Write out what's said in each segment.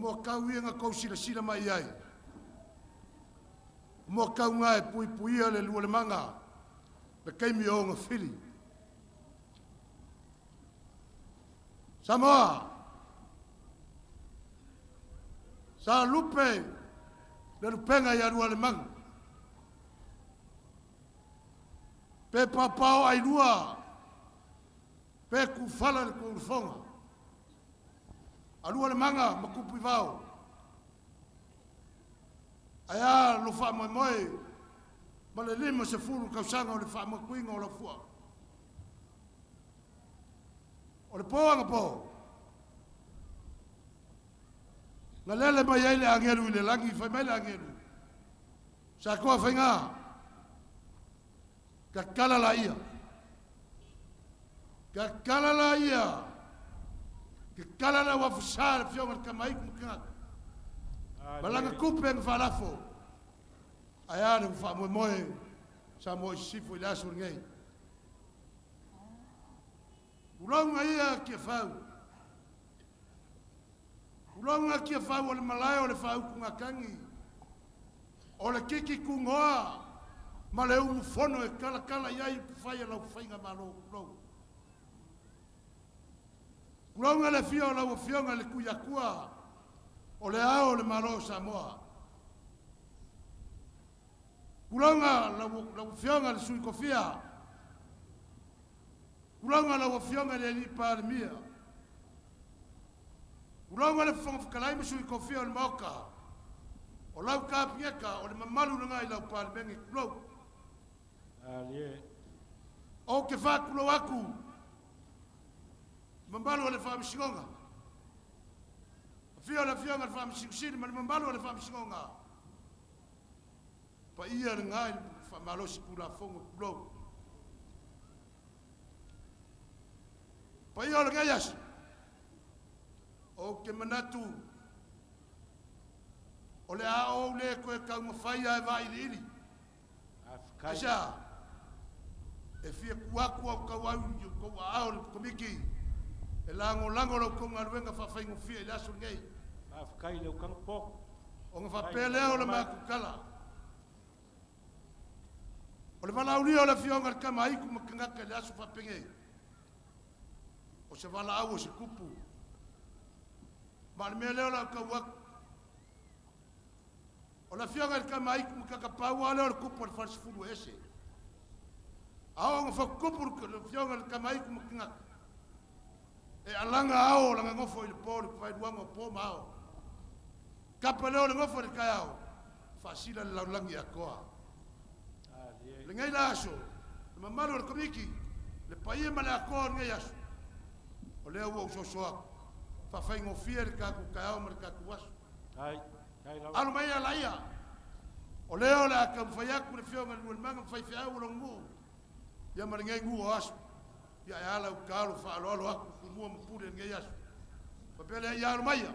moakau ia na kou silasila mai ai. O moakau na e puipuia le lualemaga le taimi o ona fili. Samoa, sa lupe le lupega ia Lualemaga. Pe paopao ailua, pe kufala le kulufoga. A Lualemaga ma kupu i vao. Ae a lo faamoemoe ma le 50 tausaga o le faamatuina o lau fua. O le po anapo, na lele mai ai le agelu i le lagi, fai mai le agelu. Sa koa whainga. Kakala la ia. Kakala la ia. Kakala la wafisa le fionga le kamaiku mkangaka. Malanga kupe nga whalafo. Ae a le faamoemoe sa mo i sisifo i le aso lenei. Ulauga ia Tiafau. Ulauga Tiafau o le malae o le faautugatagi. O le kiki kugoa ma le umufono e kalakala i ai upufai a lau faigamalo tulou. Tulauga le afio o lau afioga i le Tuiatua o le ao o le Malo o Samoa. Tulauga lau afioga i le Sui Tofia. Tulauga lau afioga i le Alii Palemia. Tulauga le Fofoga Fetalai ma Sui Tofia o le Maota. O lau Kapeneta o le mamalu lena i lau Palemene tulou. Ou te faatulou atu mamalu o le Faamasinoga. Afio le afioga i le Faamasino Sili ma le mamalu o le Faamasinoga. Paia lena i le faamalosi Tulafono tulou. Paia o lenei aso. Ou te manatu o le a ou le toe taumafai ae vailiili. Aisea? E fia tu atu au tauau i tou aao le komiti e lagolago la outou galuega faafaigofie i le aso lenei. Faafetai i le utaga po. Ona faapea lea o le matou tala. O le valaaulia o le afioga i le Tama a Aitu ma Kagaka i le aso faapenei. O se valaau o se tupu. Ma o le mea lea o le a ou tau atu. O le afioga i le Tama a Aitu ma Kagaka pau lava lea o le tupu o le falesefulu e ese. A oo ina fatutupu le afioga i le Tama a Aitu ma Kagaka, e alaga ao o lana nofo i le po le vaeluaga o po ma ao. Kapa lea o le nofo i le taeao, faasila le lalolagi atoa. Lenei la aso, le mamalu o le komiti, le paia ma le atoa o lenei aso, o lea ua ou soso atu, faafaigofie le tatou taeao ma le tatou aso. Alo mai ala ia, o lea o le a taumafai atu le afioga i le Lualemaga ma faifeau o lona nuu, ia ma lenei nuu o aso. Ia e ala u talo faaaloalo atu tumua ma pule lenei aso. Faapea lea ia alo mai ia,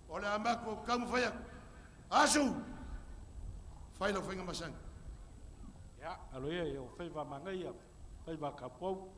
o le a matou taumafai atu. Asu! Fai lau faiga masani. Ia, alo ia ia o faiva manaia, faiva kapou.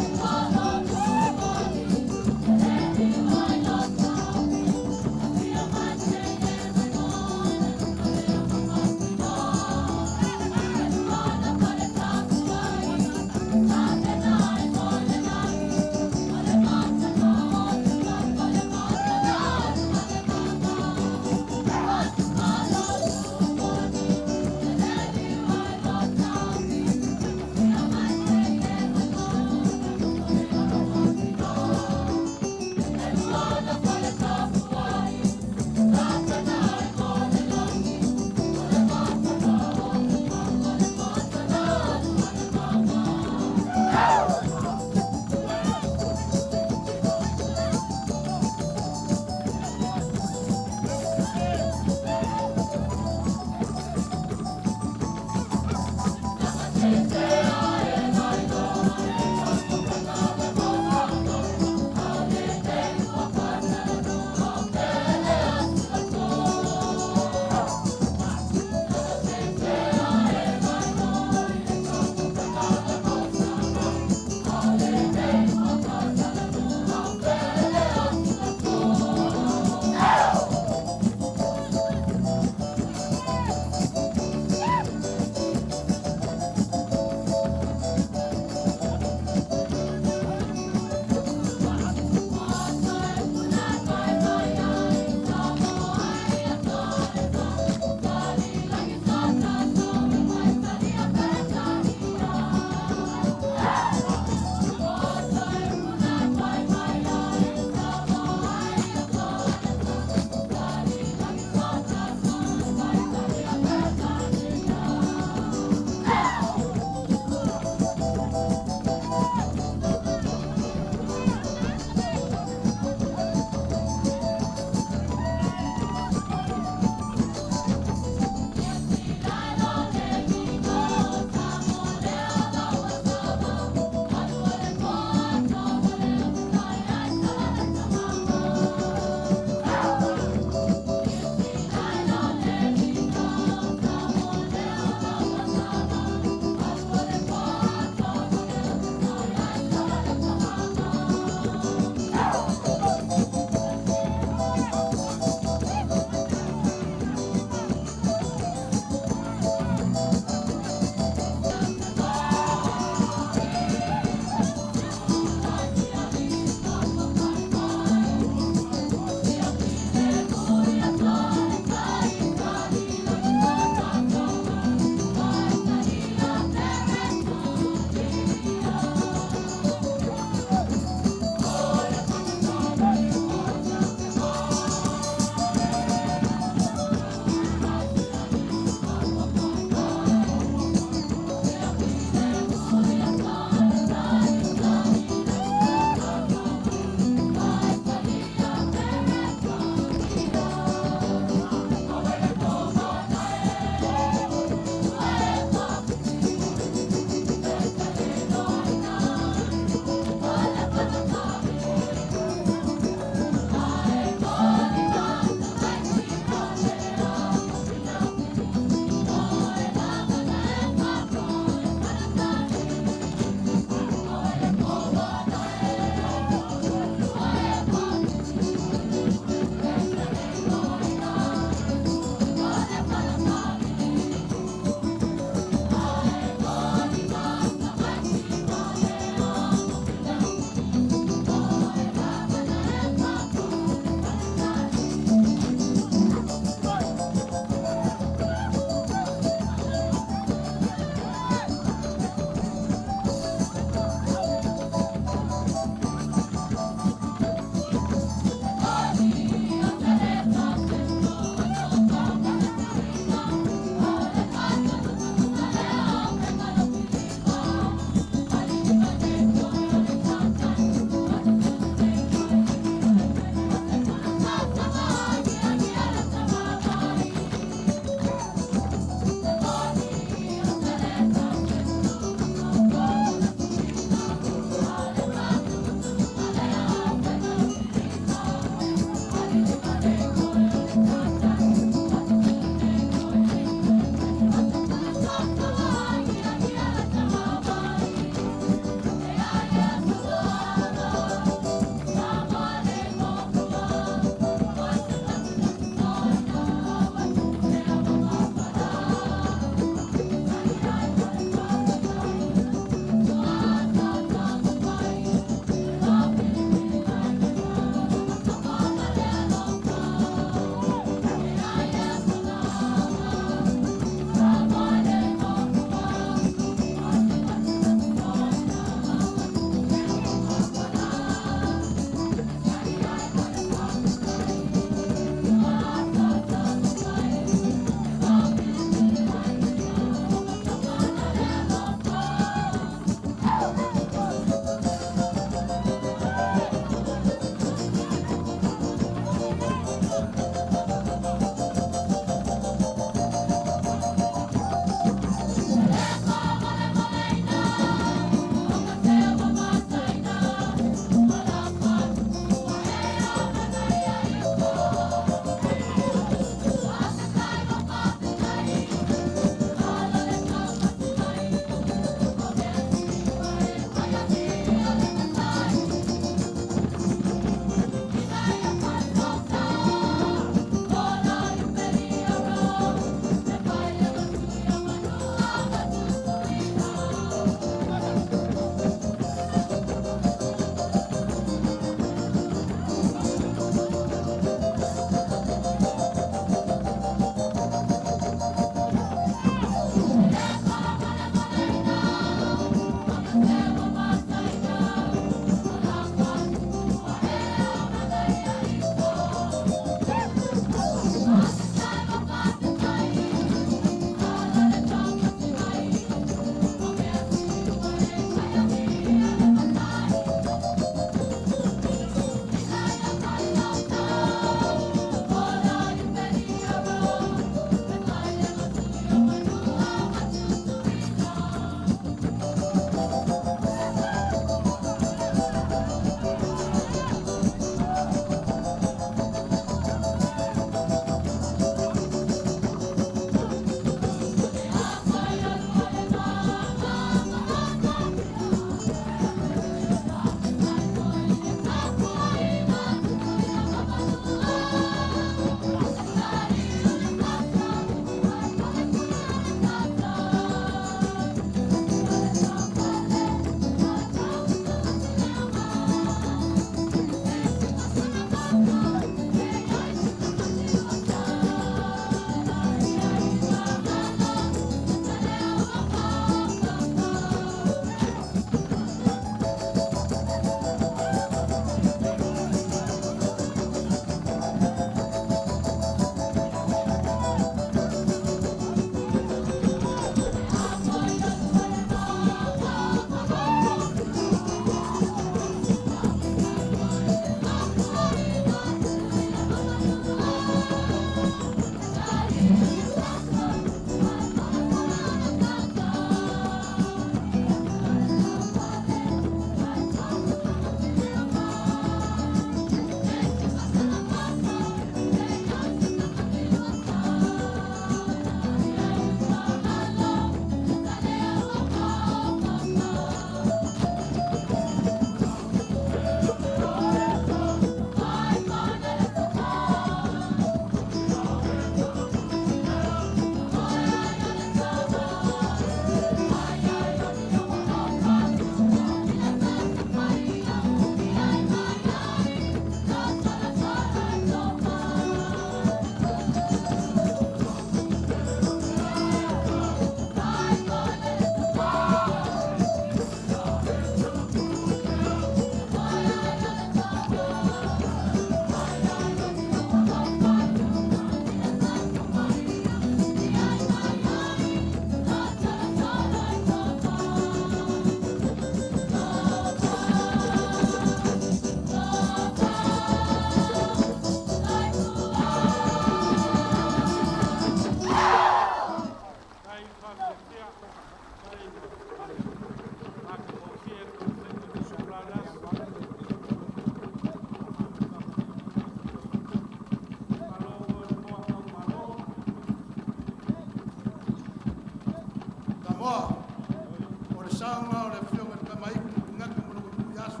aoga o le Afioga i le Tamaaitu ma Kigaka ma lona nuu i Aso,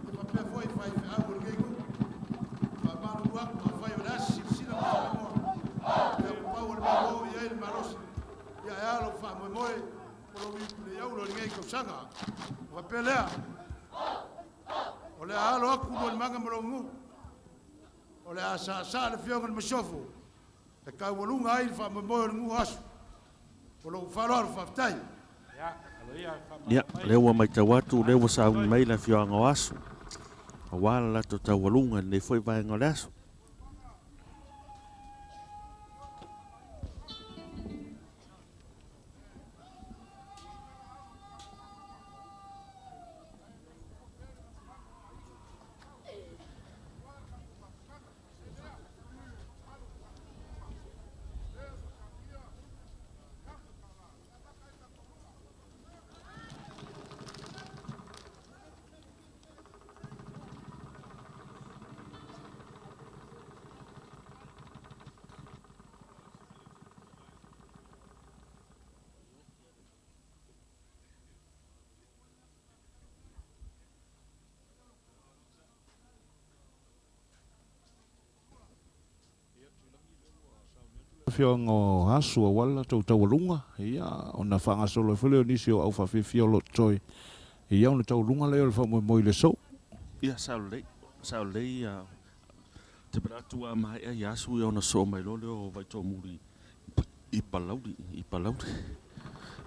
ia faapea foi faifeau o lenei nuu. Faamalulu atu, afai o le a se silasila ma se lagona, ia ua pau o le mea ua oo i ai le malosi, ia ae a lou faamoemoe mo lou iupilei auro i lenei tausaga. Ona faapea lea, O le a alo atu Lualimanga ma lou nuu, o le a saasaa le Afioga i le Masiofo e taualuga ai le faamoemoe o le nuu o Aso. Ma lou faaaloalo, faafetai. Ia, o lea ua matau atu, o lea ua sauni mai le afioaga o Aso, aua le latou taualuga i lenei foi vaega o le aso. Afioaga o Asu aua le latou taualuga, ia, ona faagasolo ai foi lea o nisi o au faafiafia o lo o totoe, ia, ona taualuga lea o le faamoemoe i le aso. Ia, sao lelei, sao lelei, ia, te manatu a maea ia Asu ia ona sosoo mai loa lea o Vaitoomuli i Palauli, i Palauli.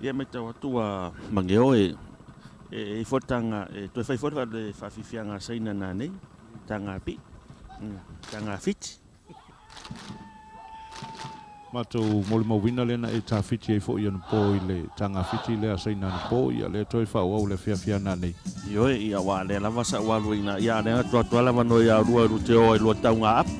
Ia, e matau atu ua mageo e, e i ai foi le taga, e toe fai foi le faafiafiaga a Saina nanei, taga pii, taga Fiti. Matou molimauina lea na e tafiti ai foi anapo i le taga Fiti lea a Saina anapo, ia lea toe faaauau le afiafi a nanei. Ioe, ia aua lea lava sa ou alu ai ina, ia a lea na atu atu lava no ia lua lu te o ai lua tauga apu.